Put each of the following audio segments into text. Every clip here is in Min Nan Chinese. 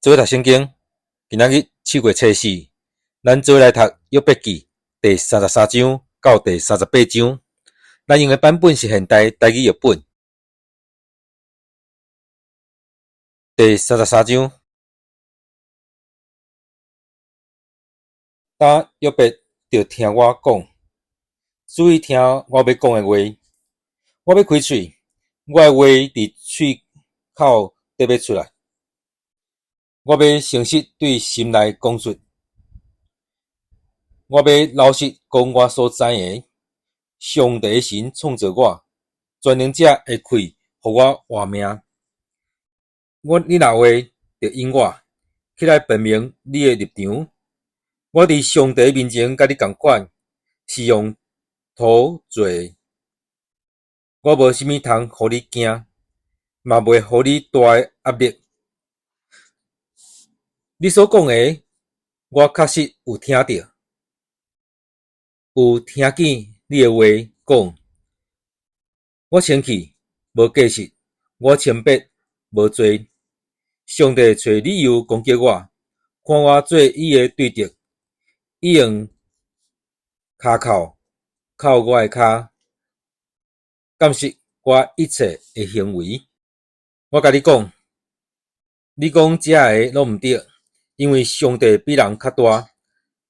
做伙讀聖經，今仔日7月初4，咱做伙來讀約伯記第三十三章到第三十八章。咱用的版本是現代台語譯本。第三十三章，今約伯著聽我講，注意聽我欲講的話。我欲開喙，我的話佇喙口得欲出來。我欲誠實對心內講出，我欲老實講我所知的。上帝的神創造我，全能者的氣予我活命。你若有話，就應我，起來辯明你的立場。我佇上帝面前佮你仝款，是用土做的。我無啥物通予你驚，嘛袂予你大的壓力。你所講的，我確實有聽著，有聽見你的話講。我清氣，無過失；我清白，無罪。上帝揣理由攻擊我，看我做伊的對敵。伊用跤銬銬我的跤，監視我一切的行為。我共你講，你講這个攏毋對。因為上帝比人較大，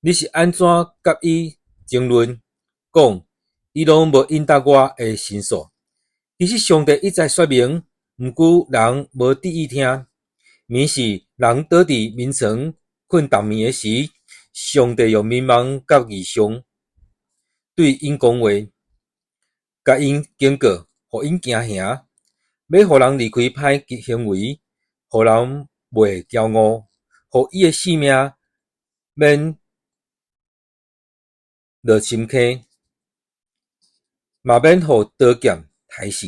你是按怎佮伊爭論？講伊攏無應答我的申訴。其實上帝一再說明，毋過人無注意聽。暝時人倒佇眠床睏重眠的時，上帝用眠夢佮異象對𪜶講話，共𪜶警告，予𪜶驚嚇，欲予人離開歹行為，予人袂驕傲。予伊的性命免落深坑，嘛免予刀劍刣死。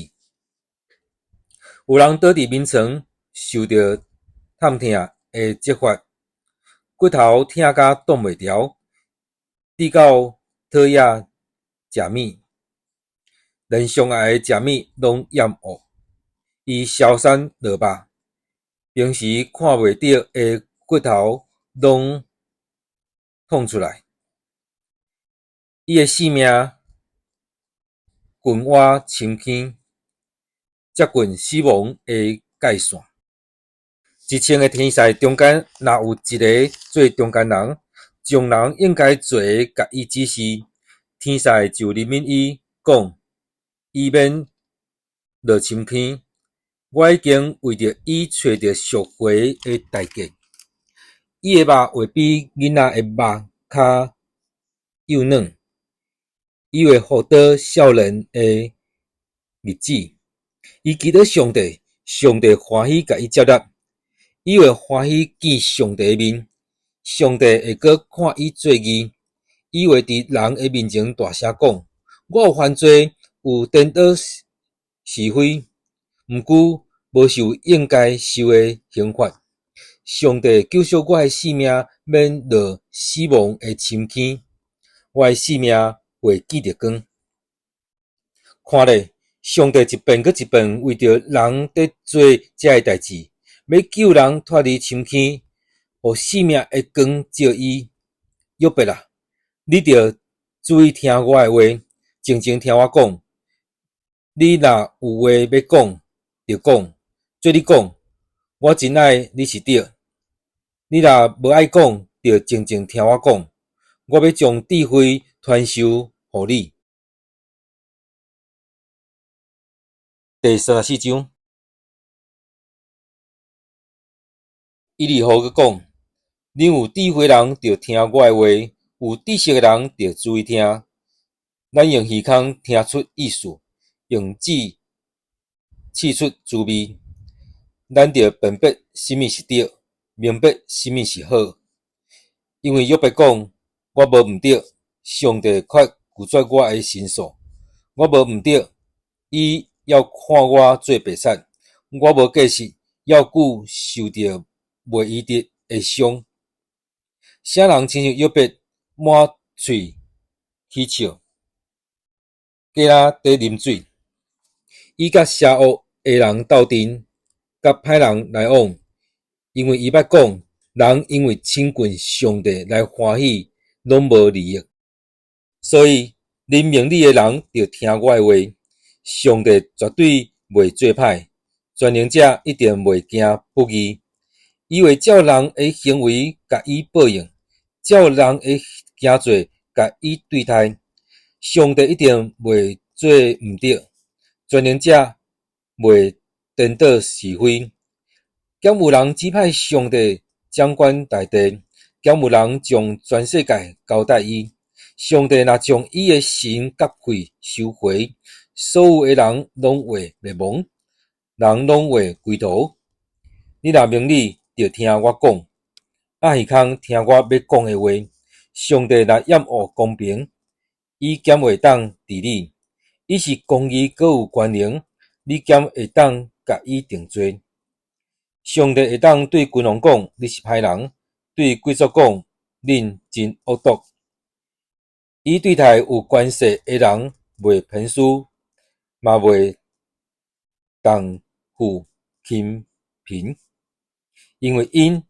有人倒佇眠床，受著痛疼的責罰，骨頭疼甲擋袂牢，直到討厭食物，連上愛的食物攏厭惡。伊消瘦落肉，平時看袂著的骨頭攏膨出來，伊的性命近倚深坑，接近死亡的界線。一千个天使中間，若有一个做中間人，眾人應該做共伊指示，天使就憐憫伊，講伊免落深坑。我已經為著伊揣著贖回的代價。伊的肉會比囡仔的肉較幼嫩，伊會復倒少年的日子。伊祈禱上帝，上帝歡喜共伊接納，伊會歡喜見上帝的面，上帝會閣看伊做義。伊會佇人的面前大聲講：我有犯罪，有顛倒是非，毋過無受應該受的刑罰。上帝救贖我的性命，免落死亡的深坑，我的性命會見著光。看咧，上帝一遍閣一遍為著人佇做這个代誌，欲救人脫離深坑，予性命的光照伊。約伯啊，你著注意聽我的話，靜靜聽我講。你若有話欲講，就講，做你講。我真愛你是對。你若無愛講，就靜靜聽我講。我欲將智慧傳授予你。第三十四章，以利戶閣講：恁有智慧人，著聽我的話；有知識的人，著注意聽。咱用耳孔聽出意思，用舌試出滋味。咱著辨別啥物是對，明白啥物是好。因為約伯講：我無毋對，上帝卻拒絕我的申訴。我無毋對，伊猶看我做白賊。我無過失，猶久受著袂醫治的傷。啥人親像約伯滿喙起笑，假若佇啉水？伊佮邪惡的人鬥陣，佮歹人來往。因為伊捌講，人因為親近上帝來歡喜，攏無利益。所以，恁明理的人著聽我的話。上帝絕對袂做歹，全能者一定袂行不義。伊會照人的行為共伊報應，照人的行做共伊對待。上帝一定袂做毋對，全能者袂顛倒是非。敢有人指派上帝掌管大地？敢有人將全世界交代伊？上帝若將伊的神角氣收回，所有的人攏會滅亡，人攏會歸土。你若明理，就聽我講，擘耳孔聽我欲講的話。上帝若厭惡公平，伊敢會當治理？伊是公義，閣有權能，你敢會當共伊定罪？上帝會當對君王講：你是歹人；對貴族講：恁真惡毒。伊對待有權勢的人袂偏私，嘛袂重富輕貧，因為𪜶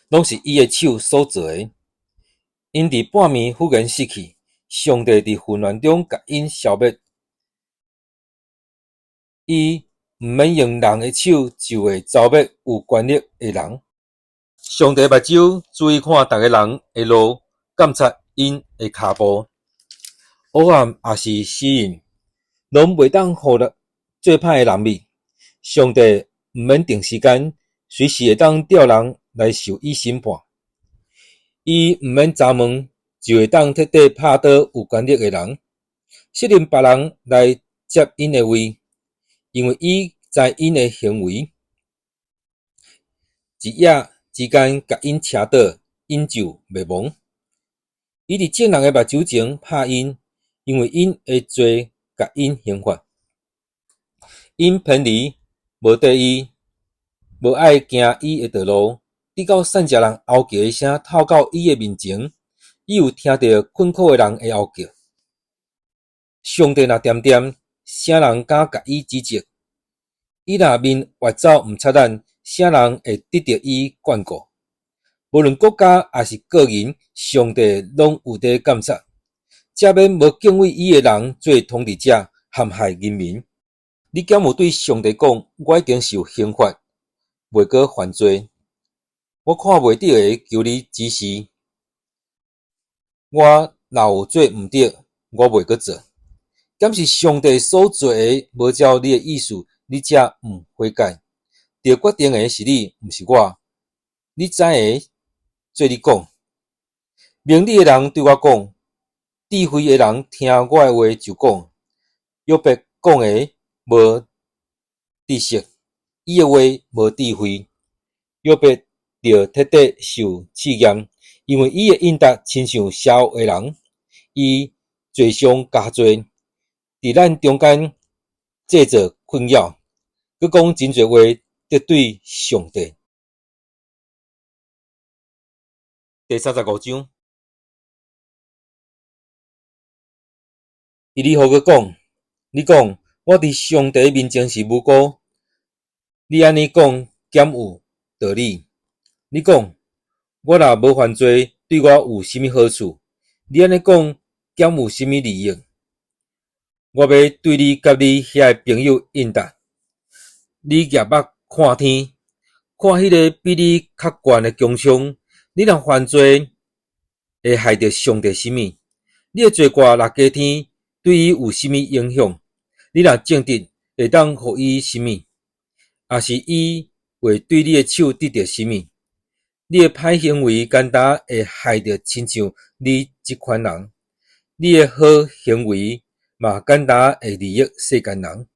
攏是伊的手所造的。𪜶佇半暝忽然死去，上帝佇混亂中共𪜶消滅。伊毋免用人的手就會誅滅有權力的人。上帝目睭注意看逐个人的路，監察𪜶的跤步。黑暗抑是死蔭，攏袂當予人做歹的人入。上帝毋免定時間，隨時會當召人來受伊審判。伊毋免查問，就會當徹底拍倒有權力的人，設立別人來接𪜶的位，因為伊知𪜶的行為。一夜之間共𪜶車倒，𪜶就滅亡。伊佇眾人的目睭前拍𪜶，因為𪜶的罪共𪜶刑罰。𪜶偏離無綴伊，無愛行伊的道路，直到散食人哀叫的聲透到伊的面前，伊有聽著困苦的人的哀叫。上帝若恬恬，啥人敢共伊指責？伊若面越走毋插咱，啥人會得著伊眷顧？無論國家抑是個人，上帝攏有佇監察。赦免無敬畏伊的人做統治者，陷害人民。你敢有對上帝講：我已經受刑罰，袂閣犯罪？我看袂著的，求你指示。我若有做毋對，我袂閣做。敢是上帝所做的無照你的意思，你才毋悔改？著決定的是你，毋是我。你知的，做你講。明理的人對我講，智慧的人聽我的話就講。約伯講的無知識，伊的話無智慧。約伯著徹底受試驗，因為伊的應答親像邪惡的人，伊罪上加罪，佇咱中間製造困擾，閣講真濟話得罪上帝。第35章，以利戶閣講：你講我佇上帝面前是無辜，你按呢講敢有道理？你講我若無犯罪，對我有啥物好處？你按呢講敢有啥物利益？我欲對你佮你遐个朋友應答。你舉目看天，看彼个比你較懸的穹蒼。你若犯罪，會害著上帝啥物？你的罪過若加天，對伊有啥物影響？你若正直，會當予伊啥物？抑是伊會對你的手得著啥物？你的歹行為，簡單會害著親像你這款人；你的好行為，嘛簡單會利益世間人。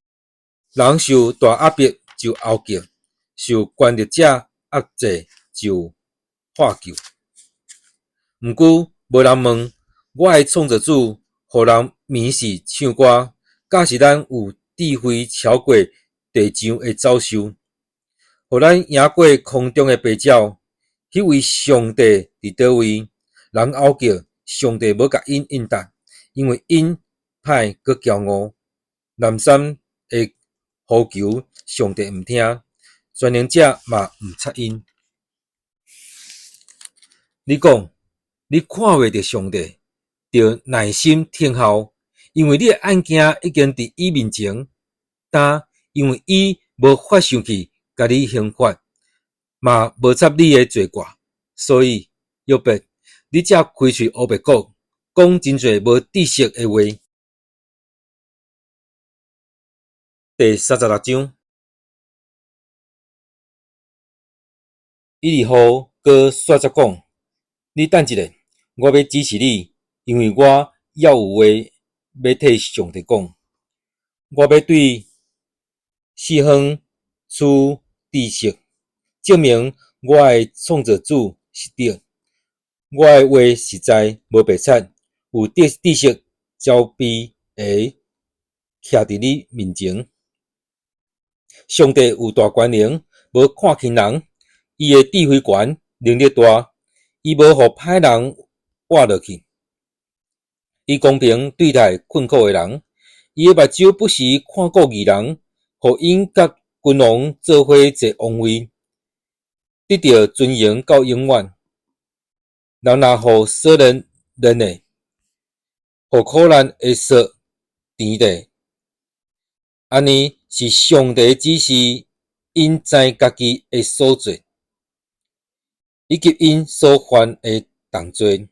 人受大壓迫就哀叫，受權力者壓制就喝救。毋過無人問我的創造主，予人暝時唱歌，教示咱有智慧超過地上的走獸，予咱贏過空中的飛鳥。彼位上帝佇佗位？人哀叫，上帝無共𪜶應答，因為𪜶歹閣驕傲。濫觴的呼求，上帝毋聽。全能者嘛毋插𪜶。你講，你看袂著上帝，著耐心聽候，因為你的案件已經佇伊面前，但因為伊無發生氣，共你刑罰，嘛無插你的罪過，所以約伯，你才開喙烏白講，講真濟無知識的話。第36章，以利戶閣煞再講：你等一下，我欲指示你，因為我猶有話欲替上帝講。我欲對四方取知識，證明我的創造主是對。我的話實在無白賊，有知識招備會徛佇你面前。上帝有大權能，無看輕人，伊的智慧懸，能力大，伊無予歹人活落去。伊公平對待困苦的人，伊的目睭不時看顧義人，予𪜶佮君王做伙坐王位，得著尊榮到永遠。人若予所練練的，予苦難的索纏著，按呢是上帝指示𪜶知家己的所做，以及𪜶所犯的重罪。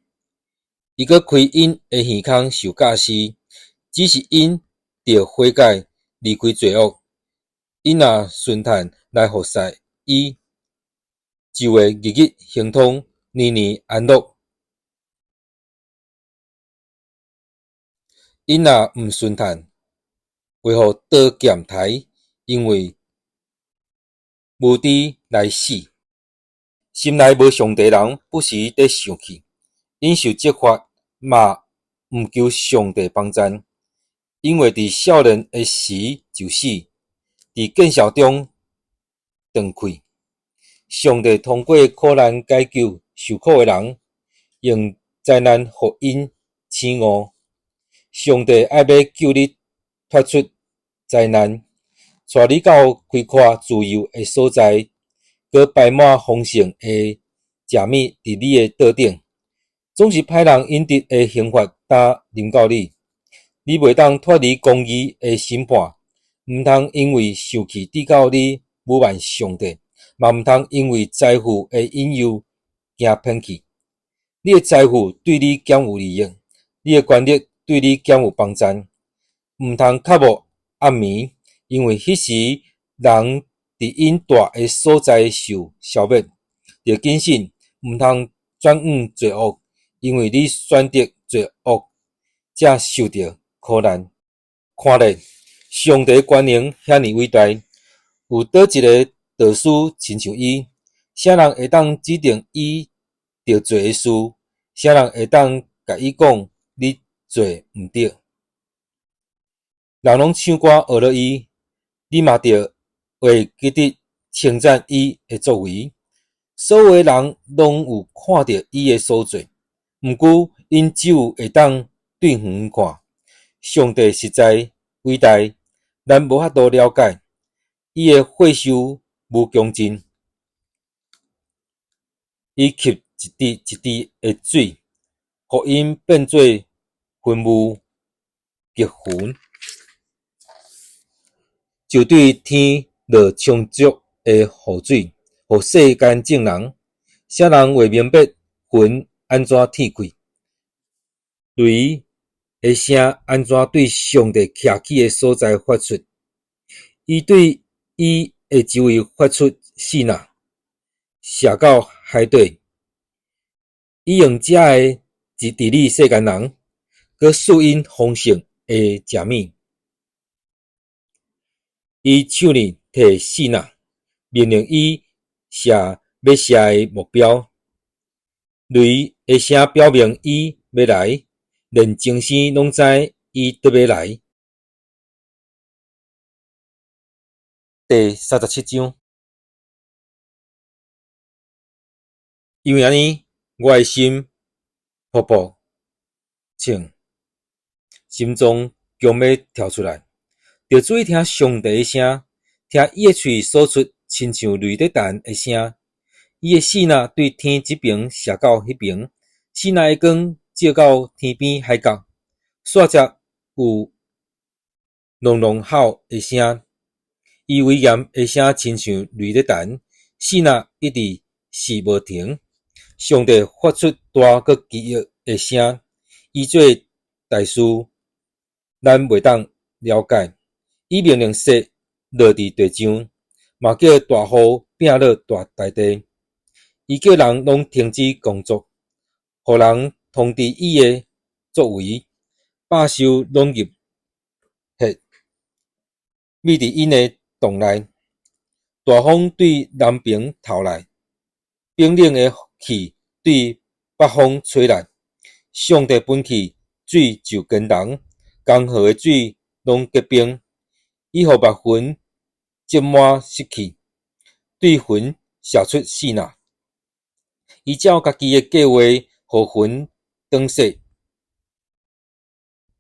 伊閣開𪜶的耳孔受教示，指示𪜶著悔改，離開罪惡。𪜶若順趁來服侍伊，就會日日亨通，年年安樂。𪜶若毋順趁，會予刀劍刣，因為無知來死。心內無上帝人，不時佇生氣，𪜶受責罰嘛毋求上帝幫贊，𪜶會佇少年的時就死，佇見笑中斷氣。上帝通過苦難解救受苦的人，用災難予𪜶醒悟。上帝愛欲救你脫出災難，帶你到開闊自由的所在，閣擺滿豐盛的食物佇你的桌頂。總是歹人應得的刑罰擔臨到你，你袂當脫離公義的審判，毋通因為受氣致到你侮慢上帝，嘛毋通因為財富的引誘行偏去。你的財富對你減有利益，你的權力對你減有幫贊。毋通渴慕暗暝，因為彼時人佇𪜶蹛的所在受消滅。著謹慎，毋通轉往罪惡，因為你選擇罪惡，才受著苦難。看咧，上帝權能遐爾偉大，有佗一个導師親像伊？啥人會當指定伊著做的事？啥人會當共伊講你做毋對？人攏唱歌學著伊，你嘛著會記得稱讚伊的作為。所有的人攏有看著伊的所做，毋過𪜶只有會當對遠看。上帝實在偉大，咱無法度了解。伊的血壽無窮盡，伊吸一滴一滴的水，予𪜶變做雲霧積雲，就對天落充足的雨水，予世間眾人。啥人會明白雲按怎天開？雷的聲按怎對上帝徛起的所在發出？伊對伊的周圍發出爍爁，射到海底。伊用這个治理世間人，閣賜𪜶豐盛的食物。伊手裡提爍爁，命令伊射欲射的目標。雷的聲表明伊欲來，連鐘聲攏知伊著欲來。第37章，因為按呢，我的心噗噗衝，心臟強欲跳出來。著注意聽上帝的聲，聽伊的喙所出親像雷咧彈的聲。伊的爍爁對天這爿射到彼爿，爍爁的光照到天邊海角，煞才有隆隆吼的聲。伊威嚴的聲親像雷咧彈，爍爁一直是無停。上帝發出大閣奇異的聲，伊做大事，咱袂當了解。伊命令雪落佇地上，嘛叫大雨拚落大地。伊叫人攏停止工作，予人通知伊的作為，百獸攏入穴，覕佇𪜶的洞內。大風對南爿透來，冰冷的氣對北方吹來。上帝分去水就乾凍，江河的水攏結冰。伊予密雲積滿濕氣，對雲射出爍爁。伊照家己的計劃，予雲轉徙，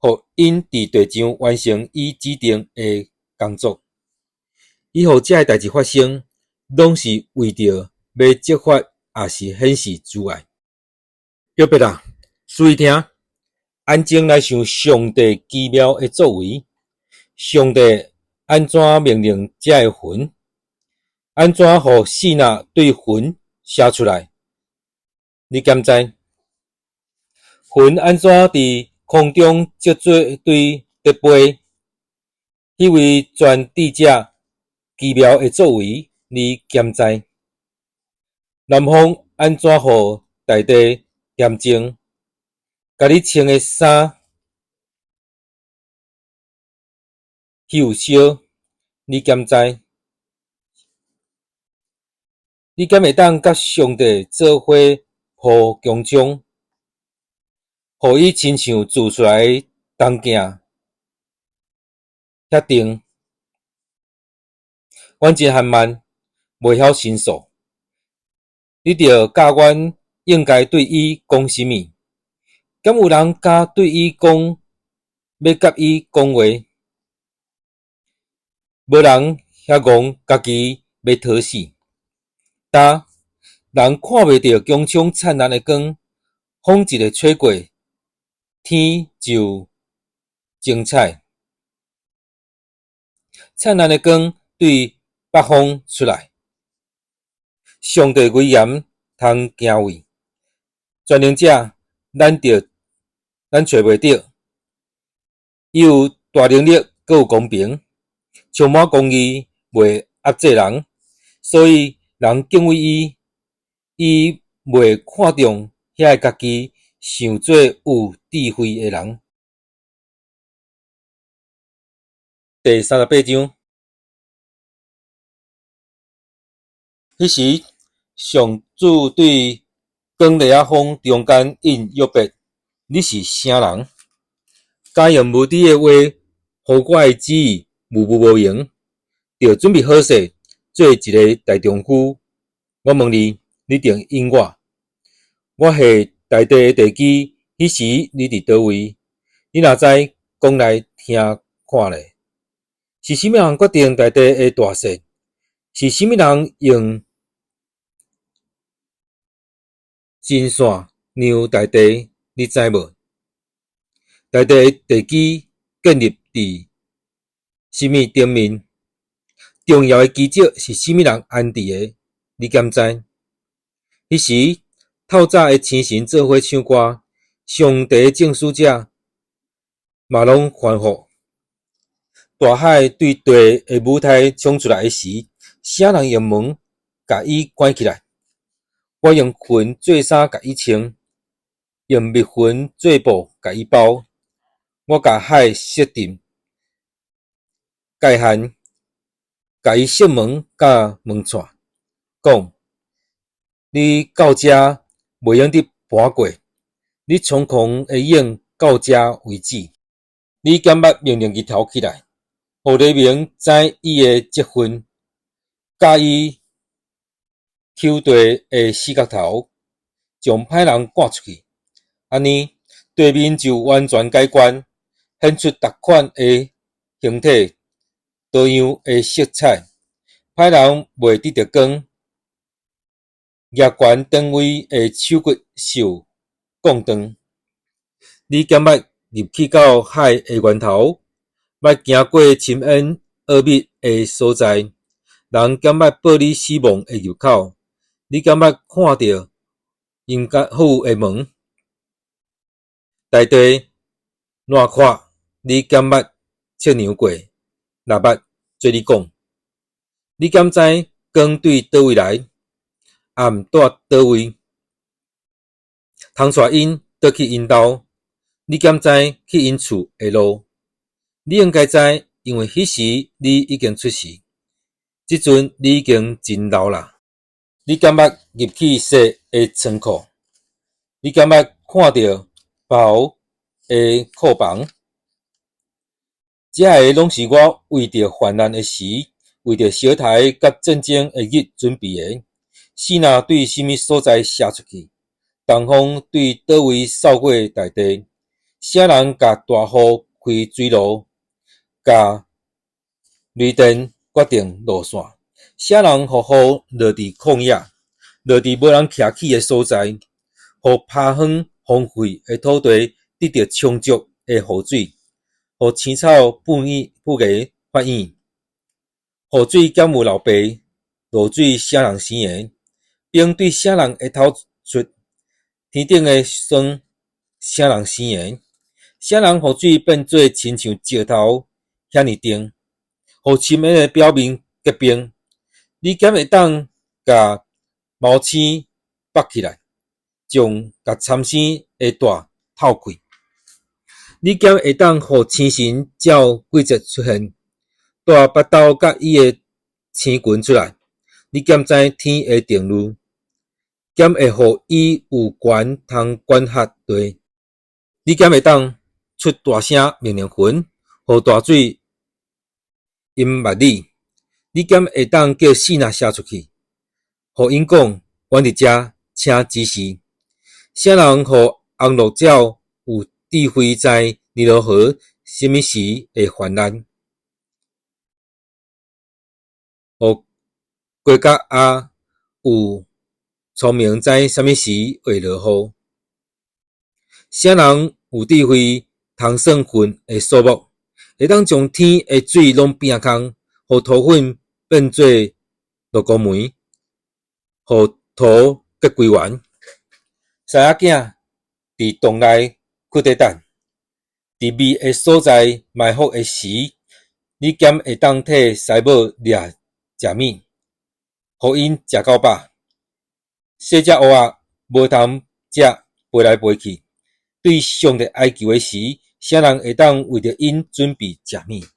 予𪜶佇地上完成伊指定的工作。伊予這个代誌發生，攏是為著欲責罰，抑是顯示慈愛。約伯啊，注意聽，安靜來想上帝奇妙的作為。上帝按怎命令這个雲？按怎予爍爁對雲寫出來？你敢知？雲按怎佇空中積做堆佇飛？彼位全智者奇妙的作為，你敢知？南風按怎予大地恬靜？共你穿的衫溼燒，你敢知？你敢會當佮上帝做伙鋪弓槍，予伊親像鑄出來的銅鏡遐定？阮真緩慢，袂曉申訴。你著教阮應該對伊講啥物？敢有人敢對伊講，欲佮伊講話？無人遐戇，家己欲討死。焦，人看袂著弓槍燦爛的光，風一个吹過，天就精彩。燦爛的光對北方出來，上帝威嚴通敬畏，全能者咱揣袂著。伊有大能力，閣有公平，充滿公義，袂壓制人，所以人敬畏伊。伊袂看重遐个家己想做有智慧的人。第38章，彼時，上主對光烈仔風中間應約伯：你是啥人？敢用無知的話，予我的旨意模糊無明？著準備好勢，做一个大丈夫。我問你，你定應我。我下大地的地基，彼時你佇佗位？你若知，講來聽看咧。是啥物人決定大地的大細？是啥物人用針線量大地？你知無？大地的地基建立佇啥物頂面？重要的基石是啥物人安置的？你敢知？彼時，透早的星辰做伙唱歌，上帝的眾使者嘛攏歡呼。大海對地的母胎衝出來的時，啥人用門共伊關起來？我用雲做衫共伊穿，用密雲做布共伊包。我共海設定界限，共伊設門佮門掣，講：你到遮袂用得跋過，你猖狂的湧到遮為止。你敢捌命令日頭起來，予黎明知伊的職分，教伊抽地的死角頭，將歹人趕出去，按呢地面就完全解決，顯出逐款的形體，多樣的色彩。歹人袂得著光，攑權轉位的手骨受摃斷。你敢捌入去到海的源頭？捌行過深淵奧秘的所在？人敢捌報你死亡的入口？你敢捌看著陰間府的門？大地偌闊，你敢捌測量過？若捌，做你講。你敢知光對佗位來？暗蹛佗位？通帶𪜶倒去𪜶兜？你敢知去𪜶厝的路？你應該知，因為彼時你已經出世，這陣你已經真老啦。你敢捌入去雪的倉庫？你敢捌看著雹的庫房？這个攏是我為著患難的時，為著相刣佮戰爭的日準備的。爍爁對啥物所在射出去？東風對佗位掃過大地？啥人共大雨開水路，共雷電決定路線？啥人予雨落佇曠野，落佇無人徛起的所在，予拋荒荒廢的土地得著充足的雨水，予青草布芽發莖，雨水敢有流白，露水啥人生的？冰對啥人下頭出？天頂的霜啥人生的？啥人予水變做親像石頭遐爾重，予深淵的表面結冰？你敢會當共貓星縛起來，將共參星的帶透開？你敢會當予星辰照季節出現，帶北斗佮伊的星群出來？你敢知天的定律？敢會予伊有權通管轄地？你敢會當出大聲命令雲，予大水淹沒你？你敢會當叫爍爁寫出去，予𪜶講：阮佇遮，請指示。啥人予鵪鶉鳥有智慧知尼羅河啥物時會泛濫？予雞角鴨有聰明知啥物時會落雨？啥人有智慧通算雲的數目？會當將天的水攏摒空，予塗粉變做漉糊糜，予土結歸原？獅仔囝佇洞內屈咧等，佇覕的所在埋伏的時，你敢會當替獅母掠食物，予𪜶食夠飽？細隻烏鴉無通食飛來飛去，對上帝哀求的時，啥人會當為著𪜶準備食物？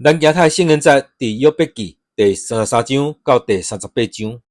咱今仔聖經節佇約伯記第33章到第38章。